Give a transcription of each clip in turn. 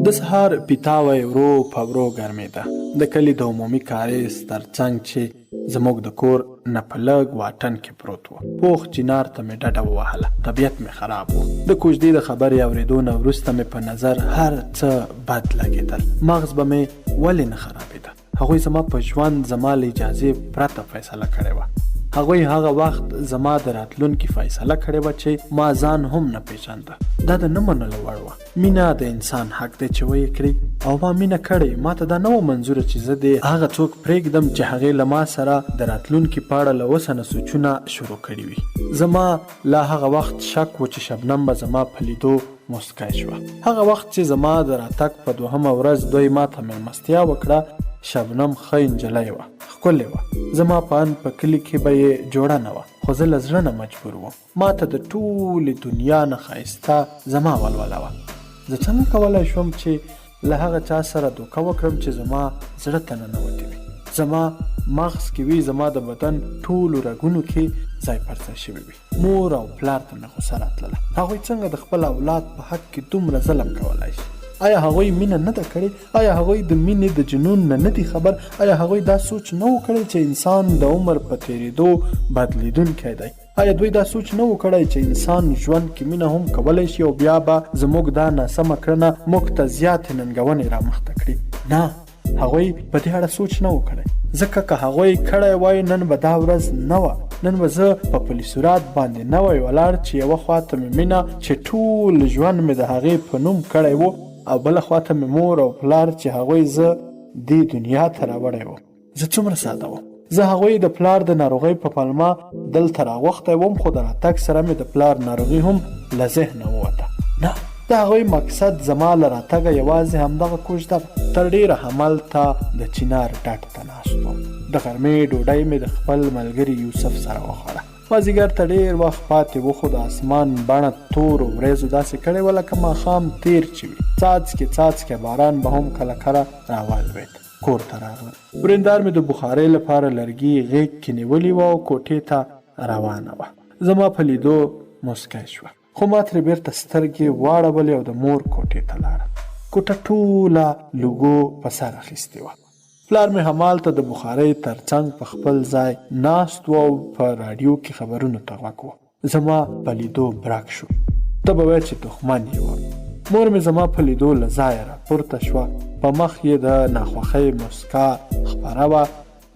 د سهار پیتاوی ورو په ورو ګرمېده. د کلي د عمومي کارېز تر څنګ چې زموږ د کور نه په لږ واټن کې پروت و، پوخ چینار ته مې ډډه ووهله. طبیعت مې خراب و. د کوژدې د خبرې اورېدو نه وروسته مې په نظر هر څه بد لګېدل. مغز به مې ولې نه خرابېده؟ هغوی زما په ژوند زما له اجازې پرته فیصله کړې وه. هغوی هغه وخت زما د راتلونکي فیصله کړې وه چې ما ځان هم نه پېژنده. دا د نه منلو وړ وه. مینه د انسان حق دی چې ویې کړي او ما مینه کړې. ماته دا نه وه منظوره چې زه دې هغه څوک پرېږدم چې هغې له ما سره د راتلونکي په اړه له اوسه نه سوچونه شروع کړي وي. زما لا هغه وخت شک و چې شبنم به زما په لیدو موسکی شوه. هغه وخت چې زما د راتګ په دوهمه ورځ دوی ماته مېلمستیا وکړه، شبنم ښه نجلۍ وه، ښکلې وه. زما په اند په کلي کې به یې جوړه نه وه، خو زه له زړه نه مجبور وم. ماته د ټولې دنیا نه ښایسته زما ولوله وه. زه څنګه کولای شوم چې له هغه چا سره دوکه وکړم چې زما زړه ته ننوتې وي، زما مغز کې وي، زما د بدن ټولو رګونو کې ځای پر ځای شوي وي. مور او پلار ته مې غوسه راتلله. هغوی څنګه د خپل اولاد په حق کې دومره ظلم کولای شي؟ آیا هغوی مینه نه ده کړې؟ آیا هغوی د مینې د جنون نه نه دي خبر؟ آیا هغوی دا سوچ نه و کړی چې انسان د عمر په تېرېدو بدلېدونکی دی؟ آیا دوی دا سوچ نه و کړی چې انسان ژوند کې مینه هم کولای شي او بیا به زموږ دا ناسمه کړنه موږ ته زیاتې ننګونې رامخته کړي؟ نه، هغوی په دې اړه سوچ نه و کړی، ځکه که هغوی کړی وای نن به دا ورځ نه وه، نن به زه په پلي صراط باندې نه وای ولاړ چې یوه خوا ته مې مینه چې ټول ژوند مې د هغې په نوم کړی و او بله خوا ته مې مور او پلار چې هغوی زه دې دنیا ته راوړی وم. زه څومره ساده وم. زه هغوی د پلار د ناروغۍ په پلمه دلته راغوښتی وم، خو د راتګ سره مې د پلار ناروغي هم له ذهنه ووته. نه، د هغوی مقصد زما له راتګه یوازې همدغه کوژده وه. تر ډېره هملته د چینار ډډ ته ناست وم. د غرمې ډوډۍ مې د خپل ملګري یوسف سره وخوړه. مازیګر ته ډېر وخت پاتې و، خو د اسمان بڼه تورو ورېځو داسې کړې وه لکه ماښام تېر چې وي. څاڅکې څاڅکی باران به هم کله کله راولوېد. کور ته راغلم. ورېندار مې د بخارۍ لپاره لرګي غېږ کې نیولي وه او کوټې ته روانه وه. زما په لیدو موسکۍ شوه. خو ما ترې بېرته سترګې واړولې او د مور کوټې ته لاړم. کوټه ټوله لوګو په سر اخیستې وه. پلار مې همالته د بخارۍ تر څنګ په خپل ځای ناست و او په راډیو کې خبرونو ته غوږ و. زما په لیدو برګ شو. ته به وایې چې دښمن یې وم. مور مې زما په لیدو له ځایه راپورته شوه، په مخ یې د ناخوښۍ موسکا خپره وه.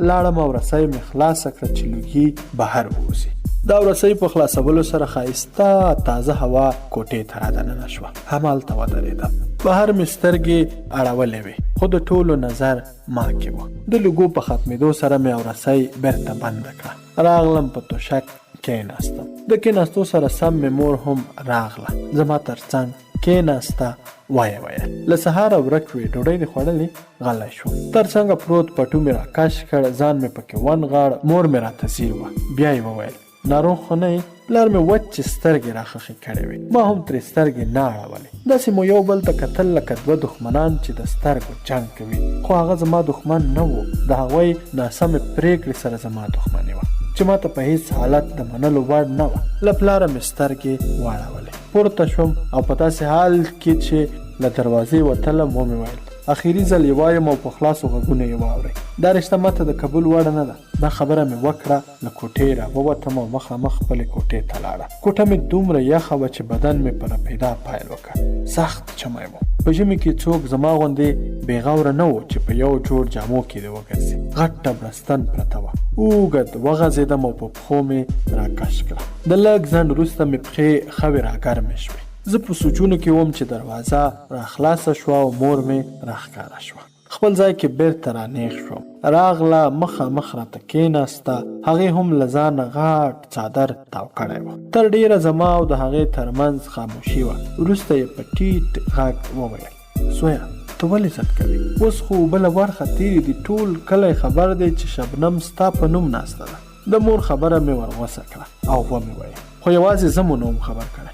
لاړم او رسۍ مې خلاصه کړه چې لوګي بهر ووځي. د رسۍ په خلاصولو سره ښایسته تازه هوا کوټې ته رادننه شوه. همالته ودرېدم. بهر مې سترګې اړولې وې، خو د ټولو نظر ما کې و. د لوګو په ختمېدو سره مې رسۍ بېرته بنده کړه. راغلم په توشک کېناستم. د کېناستو سره سم مې مور هم راغله، زما تر څنګ کېناسته، ویې ویل، له سهاره ورک وې، ډوډۍ دې خوړلې؟ غلی شوم. تر څنګه پروت پټو مې راکش کړ، ځان مې پکې ونغاړ، مور مې راته ځیر وه، بیا یې وویل، ناروغ خو نه یې؟ پلار مې وچې سترګې راخښې کړې وې، ما هم ترې سترګې نه اړولې. داسې مو یو بل ته کتل لکه دوه دښمنان چې د سترګو جنګ کوي، خو هغه زما دښمن نه و، د هغوی ناسمې پرېکړې سره زما دښمني وه، چې ماته په هېڅ حالت د منلو وړ نه وه. له پلاره مې سترګې واړولې، پورته شوم او په داسې حال کې چې له دروازې وتلم ومې ویل، اخري ځل یې وایم او په خلاصو غوږونو یې واورئ، دا رشته ماته د قبول وړ نه ده. دا خبره مې وکړه، له کوټې راووتم او مخامخ خپلې کوټې ته لاړم. کوټه مې دومره یخه وه چې بدن مې په رپېدا پیل وکړ. سخت چمی و. په ژمي کې څوک زما غوندې بې غوره نه و چې په یو جوړ جامو کې دې وګرځي. غټه بړستن پرته وه. اوږد وغځېدم او په پښو مې راکش کړه. د لږ ځنډ وروسته مې پښې ښوې راګرمې شوې. زه په سوچونو کې وم چې دروازه راخلاصه شوه او مور مې راښکاره شوه. خپل ځای کې بېرته رانېغ شوم. راغله، مخامخ راته کېناسته، هغې هم له ځانه غاټ څادر تاو کړی و. تر ډېره زما او د هغې تر منځ خاموشي وه. وروسته یې په ټیټ غږ وویل، زویه! ته ولې ضد کوې؟ اوس خو اوبه له ورخه تېرې دي، ټول کلی خبر دی چې شبنم ستا په نوم ناسته ده. د مور خبره مې ورغوڅه کړه او ومې ویل، خو یوازې زه مو نه وم خبر کړی.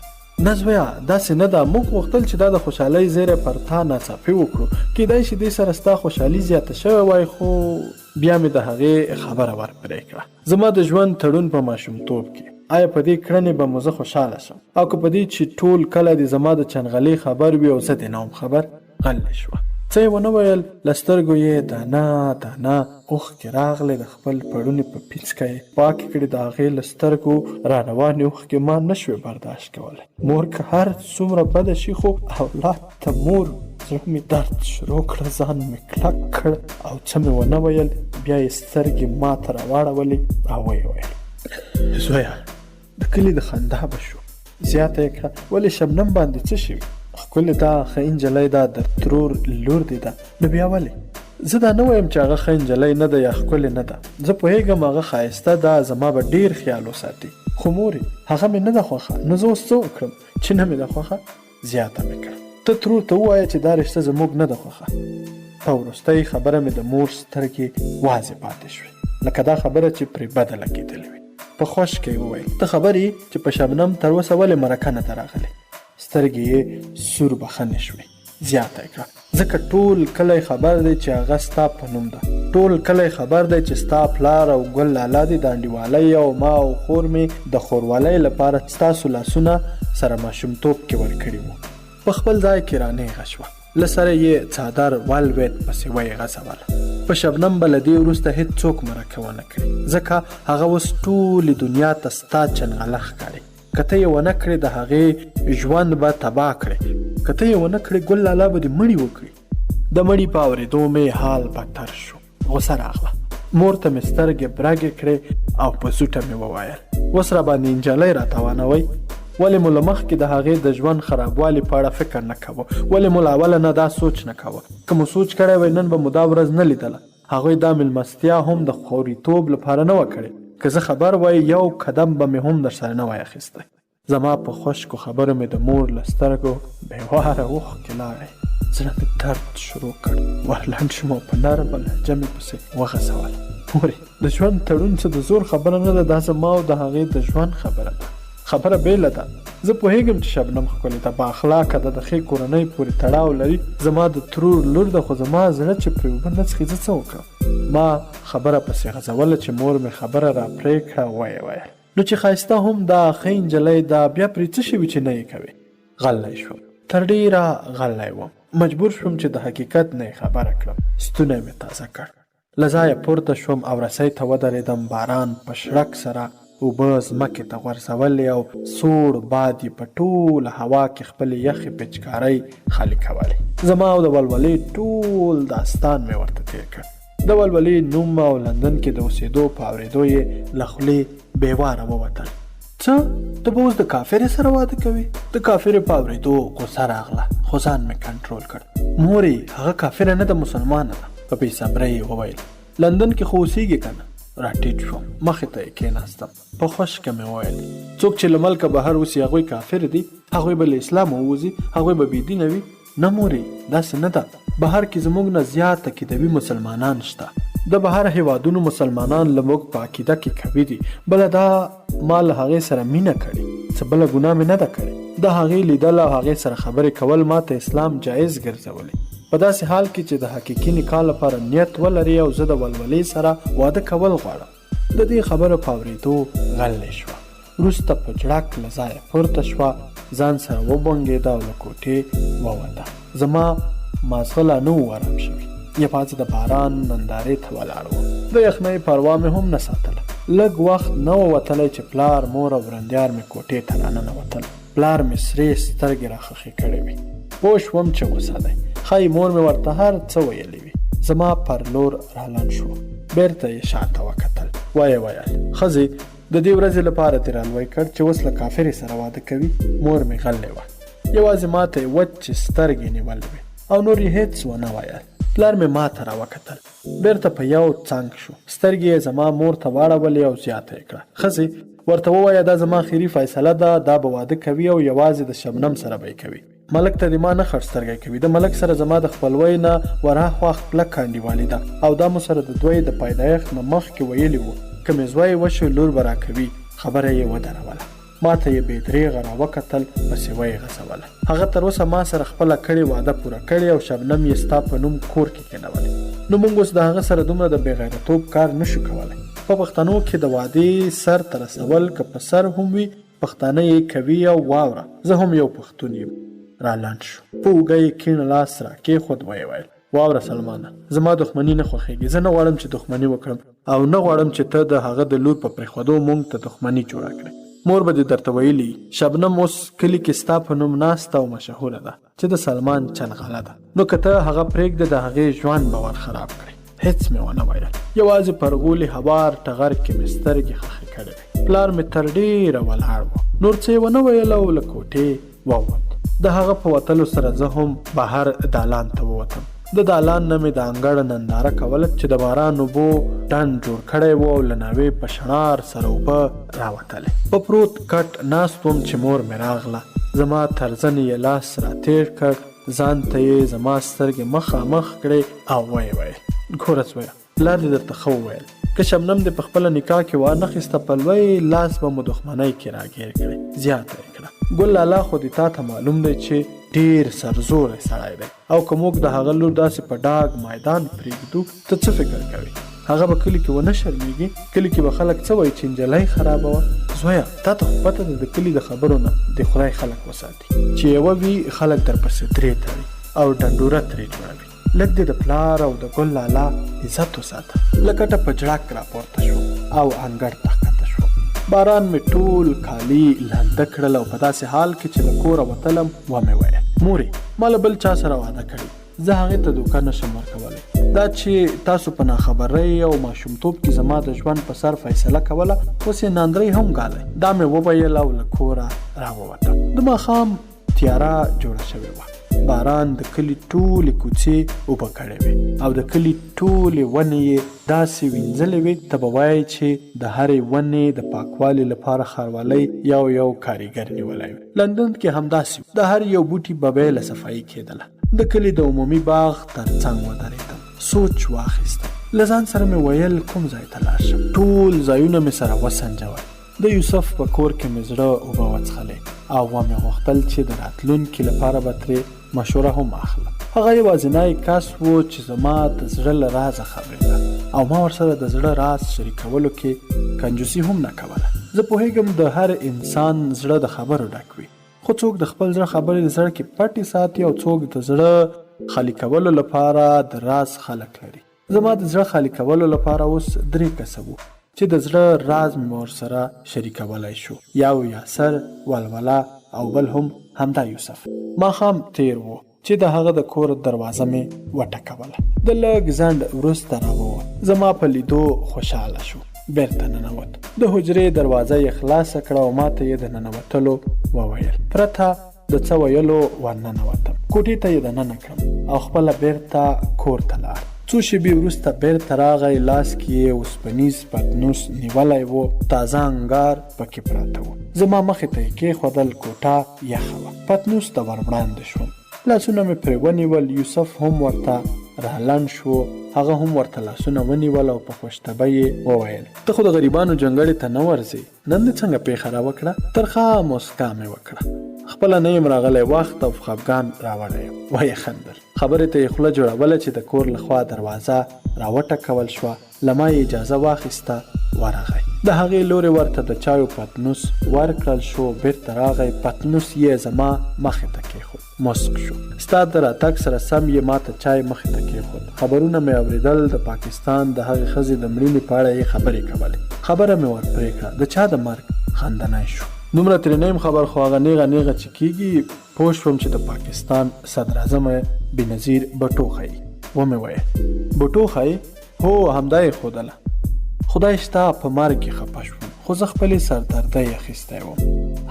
نه زویه، داسې نه ده، موږ غوښتل چې دا د خوشحالۍ زیری پر تا ناڅاپي وکړو، کیدای شي دې سره ستا خوشحالي زیاته شوې وای، خو. بیا مې د هغې خبره ور پرې کړه. زما د ژوند تړون په ماشومتوب کې. آیا په دې کړنې به مو زه خوشحاله شم؟ او که په دې چې ټول کلی دې زما د چنغلې خبر وي او زه دې نه وم خبر؟ غلې شوه. څه یې ونه ویل، له سترګو یې دانه دانه اوښکې راغلې، د خپل پړوني په پیڅکه یې پاکې کړې، د هغې له سترګو را روانې اوښکې ما نه شوې برداشت کولی. مور که هر څومره بده شي خو اولاد ته مور وي. زړه مې درد شروع کړه، ځان مې کلک کړ او څه مې ونه ویل. بیا یې سترګې ما ته راواړولې او ویې ویل، زویه د کلي د خندا به شو. زیاته یې کړه، ولې شبنم باندې څه شوي؟ ښکلې ده، ښه نجلۍ ده، د ترور لور دې ده، نو بیا ولې؟ زه دا نه وایم چې هغه ښه نجلۍ نه ده یا ښکلې نه ده، زه پوهېږم هغه ښایسته ده، زما به ډېر خیال وساتي، خو مورې هغه مې نه ده خوښه، نو زه اوس څه وکړم چې نه مې ده خوښه؟ زیاته مې کړه، ته ترور ته ووایه چې دا رشته زموږ نه ده خوښه. په وروستۍ خبره مې د مور سترګې وازې پاتې شوې، لکه دا خبره چې پرې بده لګېدلې وي. په خشکه یې وویل، ته خبر یې چې په شبنم تر اوسه ولې مرکه نه ده راغلې؟ سترګې یې سور بخنې شوې، زیاته یې کړه، ځکه ټول کلی خبر دی چې هغه ستا په نوم ده، ټول کلی خبر دی چې ستا پلار او ګل لالا دې د انډیوالۍ او ما او خور مې د خورولۍ لپاره ستاسو لاسونه سره ماشومتوب کې ورکړي وو. په خپل ځای کې رانېغه شوه، له سره یې څادر ولوېد، پسې ویې غځوله. په شبنم به له دې وروسته هېڅوک مرکه ونه کړي، ځکه هغه اوس ټولې دنیا ته ستا چنغله ښکاري. که ته یې ونه کړې د هغې ژوند به تباه کړې، که ته یې ونه کړې ګل لالا به دې مړي وکړي. د مړي په اورېدو مې حال بدتر شو، غوسه راغله، مور ته مې سترګې برګې کړې او په زوټه مې وویل، اوس را باندې نجلۍ راتاوانوئ؟ ولې مو له مخکې د هغې د ژوند خرابوالي په اړه فکر نه کاوه؟ ولې مو له اوله نه دا سوچ نه کاوه؟ که مو سوچ کړی وای نن به مو دا ورځ نه لیدله. هغوی دا مېلمستیا هم د خوریتوب لپاره نه وه کړې. که زه خبر وای یو قدم به مې هم درسره نه وای اخیستی. زما په خشکو خبرو مې د مور له سترګو بې واره اوښکې لاړې. زړه مې درد شروع کړ. ورلنډ شوم او په نرمه لهجه مې پسې وغځوله، مورې! د ژوند تړون څه د زور خبره نه ده، دا زما او د هغې د ژوند خبره ده. خبره بېله ده. زه پوهېږم چې شبنم ښکلې ده، با اخلاقه ده، د ښې کورنۍ پورې تړاو لري، زما د ترور لور ده، خو زما زړه چې پرې اوبه نه څښي زه څه وکړم؟ ما خبره پسې غځوله چې مور مې خبره را پرې کړه او ویې ویل، نو چې ښایسته هم ده، ښه نجلۍ ده، بیا پرې څه شوي چې نه یې کوې؟ غلی شوم. تر ډېره غلی وم. مجبور شوم چې د حقیقت نه یې خبره کړم. ستونی مې تازه کړ. له ځایه پورته شوم او رسۍ ته ودرېدم، باران په شړک سره اوبه ځمکې ته غورځولې او سوړ باد یې په ټوله هوا کې خپلې یخې پیچکارۍ خالي کولې. زما او د ولولې ټول داستان مې ورته تېر کړ. د ولولې نوم او لندن کې د اوسېدو په اورېدو یې له خولې بې واره ووتل. څه؟ ته به اوس د کافرې سره واده کوې؟ د کافرې په اورېدو غوسه راغله، خو ځان مې کنټرول کړ. مورې، هغه کافره نه ده، مسلمانه ده. په بې صبرۍ یې وویل، لندن کې خو اوسېږي که نه؟ راټیټ شوم، مخې ته یې کېناستم، په خشکه مې وویل، څوک چې له ملکه بهر اوسي هغوی کافر دي؟ هغوی به له اسلامه ووځي؟ هغوی به بې دینه وي؟ نه مورې، داسې نه ده، بهر کې زموږ نه زیات عقیدوي مسلمانان شته. د بهر هېوادونو مسلمانان له موږ په عقیده کې قوي دي. بله دا ما له هغې سره مینه کړې، څه بله ګناه مې نه ده کړې. د هغې لیدل او هغې سره خبرې کول ما ته اسلام جایز ګرځولی. په داسې حال کې چې د حقیقي نکاح لپاره نیت ولرې او زه د ولولې سره واده کول غواړم. د دې خبرو په اورېدو غلې شوه. وروسته په جړک له ځایه پورته شوه، ځان سره وبنګېده او له کوټې ووته. زما مازغه لا نه وو ارام شوي، یوازې د باران نندارې ته ولاړ وم. د یخنۍ پروا مې هم نه ساتله. لږ وخت نه و وتلی چې پلار، مور او ورندیار مې کوټې ته راننوتل. پلار مې سرې سترګې راخښې کړې وې. پوه شوم چې غوسه دی. ښایي مور مې ورته هر څه ویلي وي. زما پر لور رالنډ شو. بېرته یې شاته وکتل. ویې ویل، ښځې! د دې ورځې لپاره دې رالوی کړ چې اوس له کافرې سره واده کوي؟ مور مې غلې وه. یوازې ما ته یې وچې سترګې نیولې وې او نور یې هېڅ ونه ویل. پلار مې ما ته راوکتل. بېرته په یو څنګ شو. سترګې یې زما مور ته واړولې او زیاته یې کړه، ښځې! ورته ووایه دا زما اخري فیصله ده، دا به واده کوي او یوازې د شبنم سره به یې کوي. ملک ته دې ما نه خړ سترګی کوي، د ملک سره زما د خپلوۍ نه وراخوا کلکه انډیوالي ده او دا مو سره د دوی د پیدایښت نه مخکې ویلي وو، که مې زوی وشو لور به راکوي، خبره یې ودروله. ماته یې بې دریغه راوکتل، پسې ویې غځوله. هغه تر اوسه ما سره خپله کړې وعده پوره کړې او شبنم یې ستا په نوم کور کې کېنولې، نو موږ اوس د هغه سره دومره د بېغیرتوب کار نه شو کولی. په پښتنو کې د وعدې سر ته رسول که په سر هم وي، پښتانه یې کوي او واوره، زه هم یو پښتون یم. را لنډ شو. په اوږه یې کیڼ لاس را کېښود، ویې ویل، واوره سلمانه! زما دښمني نه خوښېږي، زه نه غواړم چې دښمني وکړم او نه غواړم چې ته د هغه د لور په پرېښودو مونږ ته دښمني جوړه کړې. مور به دې درته ویلي، شبنم اوس کلي کې ستا په نوم ناسته او مشهوره ده چې د سلمان چنغله ده، نو که ته هغه پرېږدې د هغې ژوند به ورخراب کړې. هېڅ مې ونه ویل، یوازې پر غولي هوار ټغر کې مې سترګې ښخې کړې وې. پلار مې تر ډېره ولاړ و، نور څه یې ونه ویل او له کوټې ووت. د هغه په وتلو سره زه هم بهر دالان ته ووتم. د دالان نه مې د انګړ ننداره کوله چې د باران اوبو ډنډ جوړ کړی و او له ناوې په شڼار سره اوبه راوتلې. په پروت کټ ناست وم چې مور مې راغله. زما تر زنې یې لاس راتېر کړ، ځان ته یې زما سترګې مخامخ کړې او ویې ویل، ګوره زویه! پلار دې درته ښه وویل، که شبنم دې په خپله نکاح کې وانخیسته په لوی لاس به مو دښمنۍ کې راګیر کړې. زیاته یې کړه، ګل لالا خو دې تاته معلوم دی چې ډېر سرزوری سړی دی او که موږ د هغه لور داسې په ډاګ میدان پرېږدو ته څه فکر کوې؟ هغه به کلي کې ونه شرمېږي؟ کلي کې به خلک څه وایي چې نجلۍ خرابه وه؟ زویه! تاته خو پته ده د کلي د خبرو نه دې خدای خلک وساتي چې یوه وي خلک درپسې درې تړي او ډنډوره ترې جوړوي. لږ دې د پلار او د ګل لالا عزت وساته. له کټه په جړک راپورته شوم او انګړ ته ښکته شوم. باران مې ټول کالي لنده کړل او په داسې حال کې چې له کوره وتلم ومې ویل، مورې! ما له بل چا سره وعده کړې، زه هغې ته دوکه نه شم ورکولی. دا چې تاسو په ناخبرۍ او ماشومتوب کې زما د ژوند په سر فیصله کوله، اوس یې ناندرۍ هم ګالئ. دا مې وویل او له کوره راووتم. د ماښام تیاره جوړه شوې وه. باران د کلي ټولې کوڅې اوبه کړې وې او د کلي ټولې ونې یې داسې وینځلې وې، ته به وایې چې د هرې ونې د پاکوالي لپاره ښاروالۍ یو یو کاریګر نیولی وي. لندن کې همداسې وو، د هر یو بوټي به بېله صفایي کېدله. د کلي د عمومي باغ تر څنګ ودرېدم، سوچ واخیستم، له ځان سره مې ویل کوم ځای ته لاړ شم؟ ټول ځایونه مې سره وسنجول. د یوسف په کور کې مې زړه اوبه وڅښلې او ومې غوښتل چې د راتلونکي لپاره به ترې مشوره هم اخلم. هغه یوازینی کس و چې زما د زړه له رازه خبرېده او ما ورسره د زړه راز شریکولو کې کنجوسي هم نه کوله. زه پوهېږم د هر انسان زړه د خبرو ډک وي، خو څوک د خپل زړه خبرې زړه کې پټې ساتي او څوک د زړه خالي کولو لپاره د راز خلک لري. زما د زړه خالي کولو لپاره اوس درې کسه وو چې د زړه راز مې ورسره شریکولای شو، یو یاسر، ولوله او بل هم همدا یوسف. ماښام تېر و چې د هغه د کور دروازه مې وټکوله. د لږ ځنډ وروسته راووت. زما په لیدو خوشاله شو. بېرته ننوت. د حجرې دروازه یې خلاصه کړه او ماته یې د ننوتلو وویل. پرته د څه ویلو ورننوتم. کوټې ته یې دننه کړم او خپله بېرته کور ته لاړ. څو شېبې وروسته بېرته راغی، لاس کې یې اوسپنیز پتنوس نیولی و، تازه انګار په کې پراته وو. زما مخې ته یې کېښودل، کوټه یخه وه. پتنوس ته ور وړاندې شوم. لاسونه مې پرې ونیول، یوسف هم ورته رالنډ شو، هغه هم ورته لاسونه ونیول او په خوشطبعۍ یې وویل. ته خو د غریبانو جنګړې ته نه ورځې، نن دې څنګه پېښه راوکړه؟ ترخه موسکا مې وکړه. خپله نه یم راغلی، وخت او خفګان راوړی یم. ویې خندل. خبرې ته یې خوله جوړوله چې د کور له خوا دروازه راوټکول شوه، له ما یې اجازه واخیسته، ورغی. د هغې لورې ورته د چایو پتنوس ورکړل شو، بېرته راغی، پتنوس یې زما مخې ته کېښود. موسک شو. ستا د راتګ سره سم یې ماته چای مخې ته کېښود. خبرونه مې اورېدل، د پاکستان د هغې ښځې د مړینې په اړه یې خبرې کولې. خبره مې ور پرې کړه، د چا د مرګ؟ خندنی شو. دومره ترې نه یم خبر، خو هغه نېغه نېغه چې کېږي، پوه شوم چې د پاکستان صدراعظمه بېنظیر بټو ښيي. ومې ویل، بټو ښيي؟ هو، همدا یې ښودله. خدای شته په مرګ یې خپه شوم، خو زه خپلې سردردۍ اخیستی وم.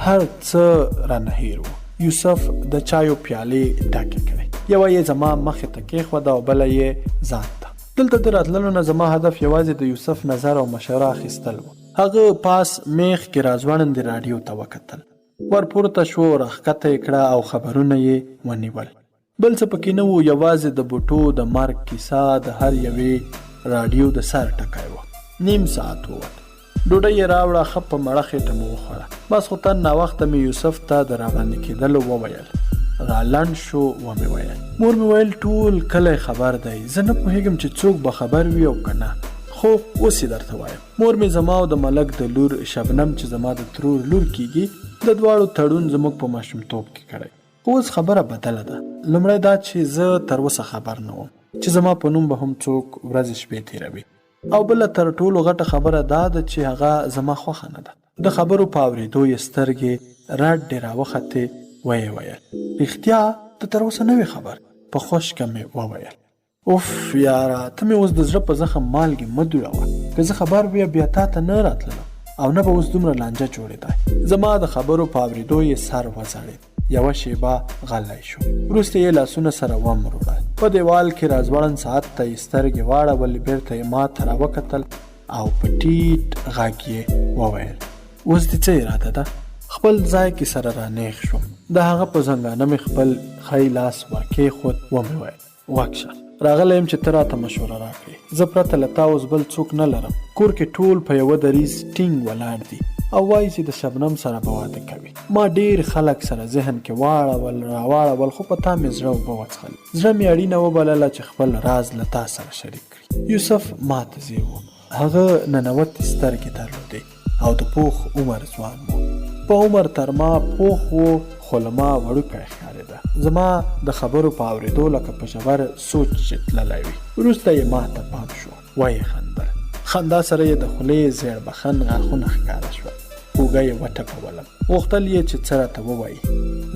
هر څه رانه هېر وو. یوسف د چایو پیالې ډکې کړې. یوه یې زما مخې ته کېښوده او بله یې ځان ته. دلته د راتللو نه زما هدف یوازې د یوسف نظر او مشوره اخیستل وو. هغه پاس مېخ کې راځوړندې راډیو ته وکتل. ورپورته شو، راښکته یې کړه او خبرونه یې ونیول. بل څه پکې نه وو، یوازې د بوټو د مرګ کیسه د هر یوې راډیو د سر ټکی و. نیم ساعت ووت. ډوډۍ یې راوړه، ښه په مړه خېټه مو وخوړه. ماسخوتن ناوخته مې یوسف ته د راباندې کېدلو وویل. را لنډ شو، ومې ویل. مور مې ویل ټول کلی خبر دی، زه نه پوهېږم چې څوک به خبر وي او که نه، خو اوس یې درته وایم. مور مې زما او د ملک د لور شبنم چې زما د ترور لور کېږي، د دواړو تړون زموږ په ماشومتوب کې کړی. خو اوس خبره بدله ده. لومړی دا چې زه تر اوسه خبر نه وم چې زما په نوم به هم څوک ورځې شپې تېروي او بله تر ټولو غټه خبره دا ده چې هغه زما خوښه نه ده. د خبرو په اورېدو یې سترګې رډې راوختې، ویې ویل، رښتیا ته تر اوسه نه وې خبر؟ په خشکه مې وویل. اوف یاره ته مې اوس د زړه په زخم مالګې مه دوړوه، که زه خبر وی بیا تا ته نه راتللم او نه به اوس دومره لانجه جوړېدای. زما د خبرو په اورېدو یې سر وځړېد، یوه شېبه غلی شو، وروسته یې لاسونه سره ومروړل، په دېوال کې راځوړند ساعت ته یې سترګې واړولې، بېرته یې ما ته راوکتل او په ټیټ غږ یې وویل، اوس دې څه اراده ده؟ خپل ځای کې سره رانېغ شوم، د هغه په زنګانه مې خپل ښی لاس ورکېښود، ومې ویل. غوږ شه، راغلی یم چې ته راته مشوره راکړې. زه پرته له تا اوس بل څوک نه لرم. کور کې ټول په یوه دریځ ټینګ ولاړ دي او وایي چې د شبنم سره به واده کوي. ما ډېر خلک سره ذهن کې واړول راواړول، خو په تا مې زړه اوبه وڅښلې. زړه مې اړینه وبلله چې خپل راز له تا سره شریک کړي. یوسف ماته ځیر و. هغه ننوتې سترګې درلودې او د پوخ عمر ځوان و. په عمر تر ما پوخ و خو له ما وړوکی ښکارېده. زما د خبرو په اورېدو لکه په ژور سوچ چې تللی وي. وروسته یې ما ته پام شو. ویې خندل. خندا سره یې د خولې زېړ بخن غاښونه ښکاره شول. اوږه یې وټپولم. غوښتل یې چې څه راته ووایي.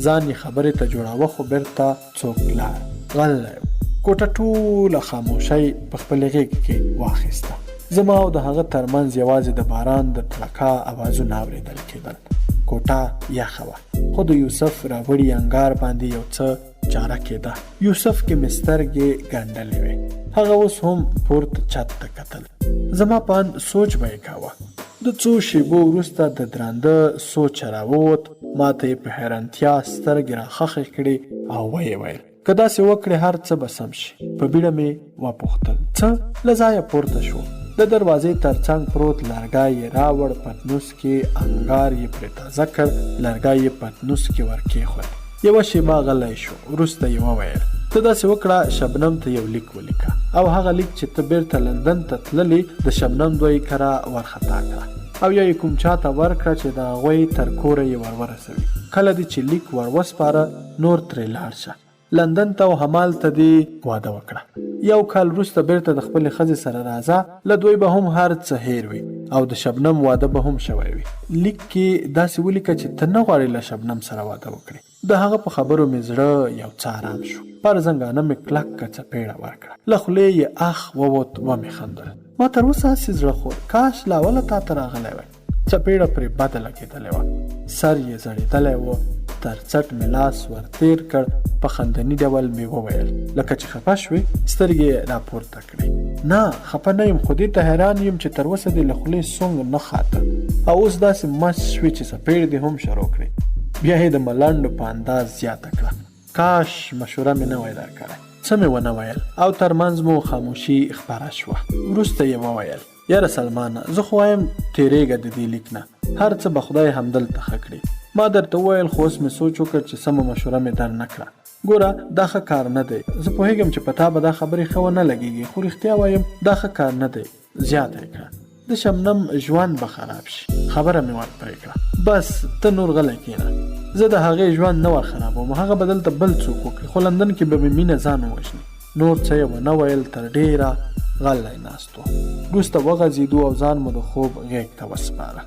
ځان یې خبرې ته جوړاوه خو بېرته څوک لاړ. غلی و. کوټه ټوله خاموشۍ په خپلې غېږې کې واخیسته. زما او د هغه تر منځ یوازې د باران د تړکا اوازونه اورېدل کېدل. کوټه یخه وه، خو د یوسف راوړي انګار باندې یو څه چاره کېده. یوسف کې مې سترګې ګنډلې وې. هغه اوس هم پورته چت ته کتل. زما په اند سوچ به یې کاوه. د څو شېبو وروسته د درانده سوچه راووت، ماته یې په حیرانتیا سترګې راخښې کړې او ویې ویل، که داسې وکړې هر څه به سم شي. په بیړه مې وپوښتل، څه؟ له ځایه پورته شو، د دروازې تر څنګ پروت لرګی یې راوړ، پتنوس کې انګار یې پرې تازه کړ، لرګی یې پتنوس کې ور کېښود. یوه شېبه غلی شو، وروسته یې وویل، ته داسې وکړه، شبنم ته یو لیک ولیکه او هغه لیک چې ته بېرته لندن ته تللې د شبنم دوی کره ورخطا کړه او یا یې کوم چا ته ورکړه چې د هغوی تر کوره یې ور ورسوي. کله دې چې لیک ور وسپاره نور ترې لاړ شه لندن ته او همالته دې واده وکړه. یو کال وروسته بېرته د خپلې ښځې سره راځه، له دوی به هم هر څه هېر وي او د شبنم واده به هم شوی وي. لیک کې داسې ولیکه چې ته نه غواړې له شبنم سره واده وکړې. د هغه په خبرو مې زړه یو څه ارام شو. پر زنګانه مې کلکه څپېړه ورکړه. له خولې یې اخ ووت، ومې خندل. ما تر اوسه هسې زړه خور، کاش له اوله تا ته راغلی وای. څپېړه پرې بده لګېدلې وه، سر یې ځړېدلی و، تر څټ مې لاس ور تېر کړ، په خندني ډول مې وویل، لکه چې خفه شوې؟ سترګې یې راپورته کړې. نه، خفه نه یم، خو دې ته حیران یم چې تر اوسه دې له خولې سونګ نه خاته او اوس داسې مست شوې چې څپېړې دې هم شروع کړې. بیا یې د ملنډو په انداز زیاته کړه، کاش مشوره مې نه وای درکړی. څه مې ونه ویل او تر منځ مو خاموشي خپره شوه. وروسته یې وویل. یاره سلمانه زه خو وایم تیریږه د دې لیک نه، هر څه به خدای همدلته ښه کړي. ما درته وویل خو اوس مې سوچ وکړ چې سمه مشوره مې در نه کړه. ګوره دا ښه کار نه دی. زه پوهیږم چې په تا به دا خبرې ښه ونه لګیږي خو رښتیا وایم دا ښه کار نه دی. زیاته یې کړه د شبنم ژوند به خراب شي. خبره مې ور پرې کړه. بس ته نور غلی کینه. زه د هغې ژوند نه ور خرابوم هغه به دلته بل څوک وکړي خو لندن کې به مې مینه ځان ووژني. نور څه یې ونه ویل تر ډېره غلی ناست و. وروسته وغځېدو او ځان مو د خوب غېږ ته وسپاره.